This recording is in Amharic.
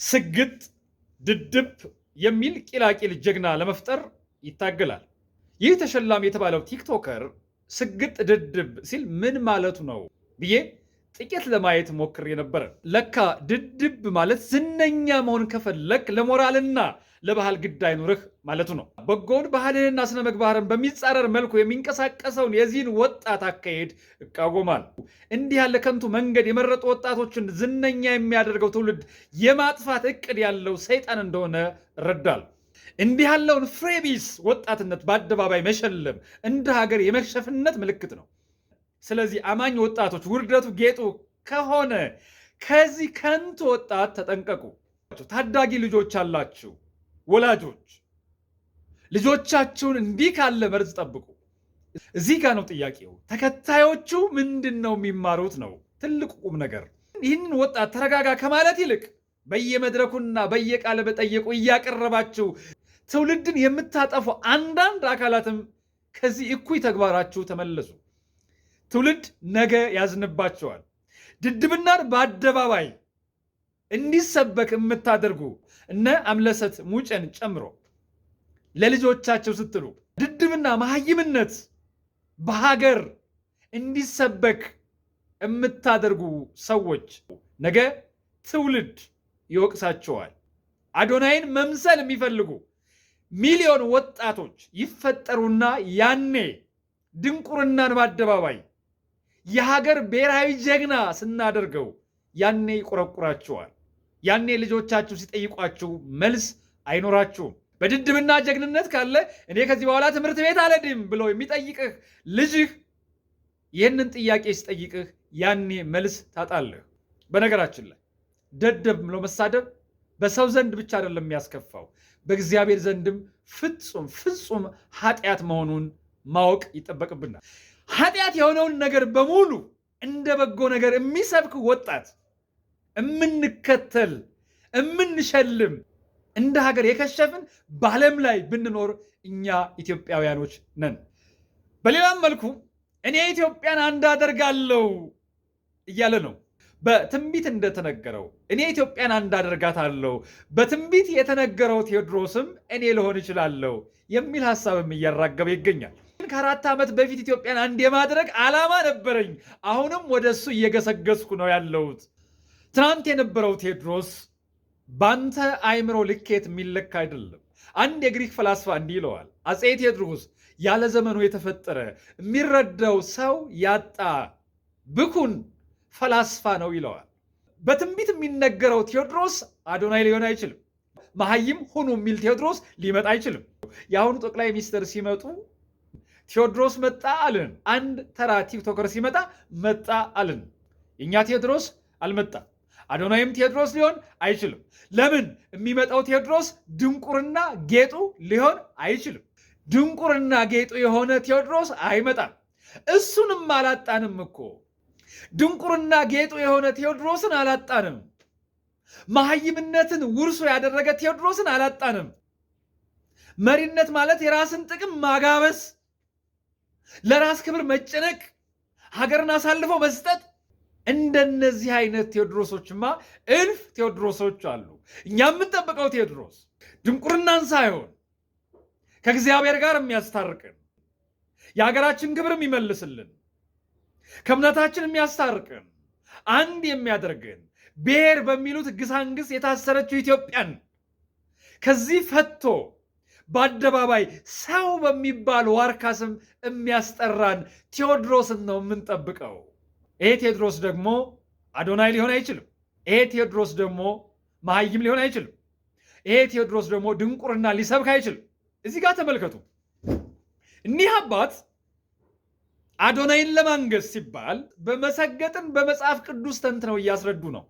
ስግጥ ድድብ የሚል ቂላቂል ጀግና ለመፍጠር ይታገላል። ይህ ተሸላሚ የተባለው TikToker ስግጥ ድድብ ሲል ምን ማለቱ ነው ብዬ ጥቂት ለማየት ሞክሬ ነበረ። ለካ ድድብ ማለት ዝነኛ መሆን ከፈለክ ለሞራልና ለባህል ግድ አይኑርህ ማለቱ ነው። በጎውን ባህልንና ስነ ምግባርን በሚጻረር መልኩ የሚንቀሳቀሰውን የዚህን ወጣት አካሄድ እቃወማል። እንዲህ ያለ ከንቱ መንገድ የመረጡ ወጣቶችን ዝነኛ የሚያደርገው ትውልድ የማጥፋት እቅድ ያለው ሰይጣን እንደሆነ እረዳል። እንዲህ ያለውን ፍሬቢስ ወጣትነት በአደባባይ መሸለም እንደ ሀገር የመክሸፍነት ምልክት ነው። ስለዚህ አማኝ ወጣቶች ውርደቱ ጌጡ ከሆነ ከዚህ ከንቱ ወጣት ተጠንቀቁ። ታዳጊ ልጆች አላችሁ ወላጆች፣ ልጆቻችሁን እንዲህ ካለ መርዝ ጠብቁ። እዚህ ጋር ነው ጥያቄው። ተከታዮቹ ምንድን ነው የሚማሩት ነው ትልቁ ቁም ነገር። ይህንን ወጣት ተረጋጋ ከማለት ይልቅ በየመድረኩና በየቃለ መጠየቁ እያቀረባችሁ ትውልድን የምታጠፉ አንዳንድ አካላትም ከዚህ እኩይ ተግባራችሁ ተመለሱ። ትውልድ ነገ ያዝንባቸዋል። ድድብናን በአደባባይ እንዲሰበክ የምታደርጉ እነ አምለሰት ሙጬን ጨምሮ ለልጆቻቸው ስትሉ ድድብና መሐይምነት በሀገር እንዲሰበክ የምታደርጉ ሰዎች ነገ ትውልድ ይወቅሳቸዋል። አዶናይን መምሰል የሚፈልጉ ሚሊዮን ወጣቶች ይፈጠሩና ያኔ ድንቁርናን በአደባባይ የሀገር ብሔራዊ ጀግና ስናደርገው ያኔ ይቆረቁራችኋል። ያኔ ልጆቻችሁ ሲጠይቋችሁ መልስ አይኖራችሁም። በድድብና ጀግንነት ካለ እኔ ከዚህ በኋላ ትምህርት ቤት አልሄድም ብሎ የሚጠይቅህ ልጅህ ይህንን ጥያቄ ሲጠይቅህ ያኔ መልስ ታጣለህ። በነገራችን ላይ ደደብ ብሎ መሳደብ በሰው ዘንድ ብቻ አይደለም የሚያስከፋው፣ በእግዚአብሔር ዘንድም ፍጹም ፍጹም ኃጢአት መሆኑን ማወቅ ይጠበቅብናል። ኃጢአት የሆነውን ነገር በሙሉ እንደ በጎ ነገር የሚሰብክ ወጣት እምንከተል እምንሸልም እንደ ሀገር የከሸፍን በዓለም ላይ ብንኖር እኛ ኢትዮጵያውያኖች ነን። በሌላም መልኩ እኔ ኢትዮጵያን አንድ አደርጋለሁ እያለ ነው። በትንቢት እንደተነገረው እኔ ኢትዮጵያን አንድ አደርጋታለሁ፣ በትንቢት የተነገረው ቴዎድሮስም እኔ ልሆን እችላለሁ የሚል ሀሳብም እያራገበ ይገኛል። ከ4 ዓመት በፊት ኢትዮጵያን አንድ የማድረግ ዓላማ ነበረኝ። አሁንም ወደ እሱ እየገሰገስኩ ነው ያለሁት። ትናንት የነበረው ቴዎድሮስ ባንተ አእምሮ ልኬት የሚለካ አይደለም። አንድ የግሪክ ፈላስፋ እንዲህ ይለዋል፣ አፄ ቴዎድሮስ ያለ ዘመኑ የተፈጠረ የሚረዳው ሰው ያጣ ብኩን ፈላስፋ ነው ይለዋል። በትንቢት የሚነገረው ቴዎድሮስ አዶናይ ሊሆን አይችልም። መሐይም ሁኑ የሚል ቴዎድሮስ ሊመጣ አይችልም። የአሁኑ ጠቅላይ ሚኒስትር ሲመጡ ቴዎድሮስ መጣ አልን። አንድ ተራ TikToker ሲመጣ መጣ አልን። የእኛ ቴዎድሮስ አልመጣም። አዶናይም ቴዎድሮስ ሊሆን አይችልም። ለምን? የሚመጣው ቴዎድሮስ ድንቁርና ጌጡ ሊሆን አይችልም። ድንቁርና ጌጡ የሆነ ቴዎድሮስ አይመጣም። እሱንም አላጣንም እኮ። ድንቁርና ጌጡ የሆነ ቴዎድሮስን አላጣንም። መሐይምነትን ውርሶ ያደረገ ቴዎድሮስን አላጣንም። መሪነት ማለት የራስን ጥቅም ማጋበስ፣ ለራስ ክብር መጨነቅ፣ ሀገርን አሳልፎ መስጠት። እንደነዚህ አይነት ቴዎድሮሶችማ እልፍ ቴዎድሮሶች አሉ። እኛ የምንጠብቀው ቴዎድሮስ ድንቁርናን ሳይሆን ከእግዚአብሔር ጋር የሚያስታርቅን፣ የሀገራችን ክብር የሚመልስልን፣ ከእምነታችን የሚያስታርቅን፣ አንድ የሚያደርግን፣ ብሔር በሚሉት ግሳንግስ የታሰረችው ኢትዮጵያን ከዚህ ፈቶ በአደባባይ ሰው በሚባል ዋርካ ስም የሚያስጠራን ቴዎድሮስን ነው የምንጠብቀው። ይሄ ቴዎድሮስ ደግሞ አዶናይ ሊሆን አይችልም። ይሄ ቴዎድሮስ ደግሞ መሐይም ሊሆን አይችልም። ይሄ ቴዎድሮስ ደግሞ ድንቁርና ሊሰብክ አይችልም። እዚህ ጋር ተመልከቱ። እኒህ አባት አዶናይን ለማንገስ ሲባል በመሰገጥን በመጽሐፍ ቅዱስ ተንትነው እያስረዱ ነው።